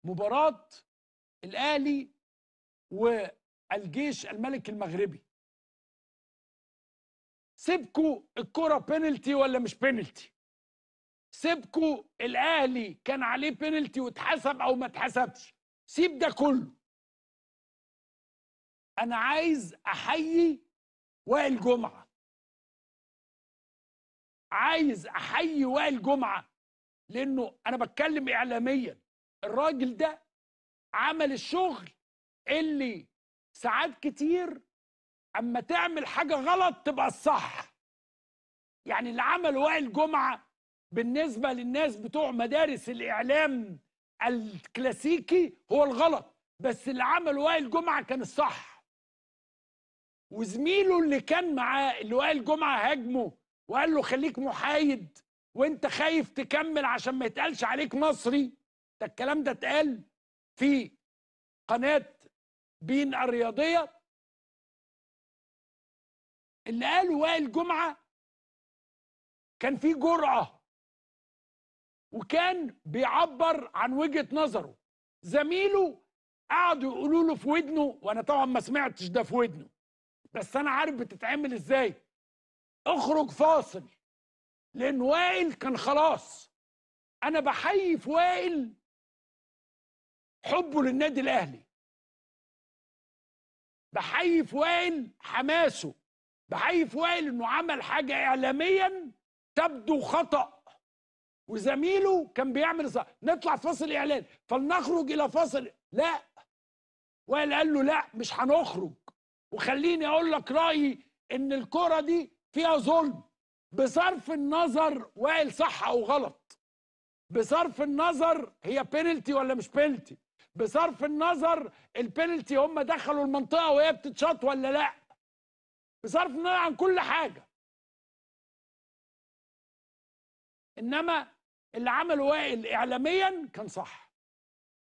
مباراة الأهلي والجيش الملك المغربي. سيبكوا الكرة بينالتي ولا مش بينالتي، سيبكوا الأهلي كان عليه بينالتي واتحسب أو ما اتحسبش، سيب ده كله. أنا عايز أحيي وائل جمعة، عايز أحيي وائل جمعة، لأنه أنا بتكلم إعلاميا. الراجل ده عمل الشغل اللي ساعات كتير أما تعمل حاجة غلط تبقى الصح. يعني اللي عمله وائل جمعة بالنسبة للناس بتوع مدارس الإعلام الكلاسيكي هو الغلط، بس اللي عمله وائل جمعة كان الصح. وزميله اللي كان معاه اللي وائل جمعة هاجمه وقال له خليك محايد وانت خايف تكمل عشان ما يتقالش عليك مصري، ده الكلام ده اتقال في قناة بين الرياضية. اللي قاله وائل جمعة كان فيه جرأة وكان بيعبر عن وجهة نظره. زميله قعدوا يقولوا له في ودنه، وانا طبعا ما سمعتش ده في ودنه بس انا عارف بتتعمل ازاي، اخرج فاصل، لان وائل كان خلاص. انا بحيي في وائل حبه للنادي الاهلي، بحيي في وائل حماسه، بحيي في وائل انه عمل حاجة اعلاميا تبدو خطأ وزميله كان بيعمل صح. نطلع فاصل اعلان، فلنخرج الى فاصل، لا، وائل قال له لا مش هنخرج، وخليني اقول لك رايي ان الكره دي فيها ظلم، بصرف النظر وائل صح او غلط، بصرف النظر هي بينالتي ولا مش بينالتي، بصرف النظر البينالتي هم دخلوا المنطقة وهي بتتشاط ولا لا، بصرف النظر عن كل حاجة. انما اللي عمله وائل اعلاميا كان صح.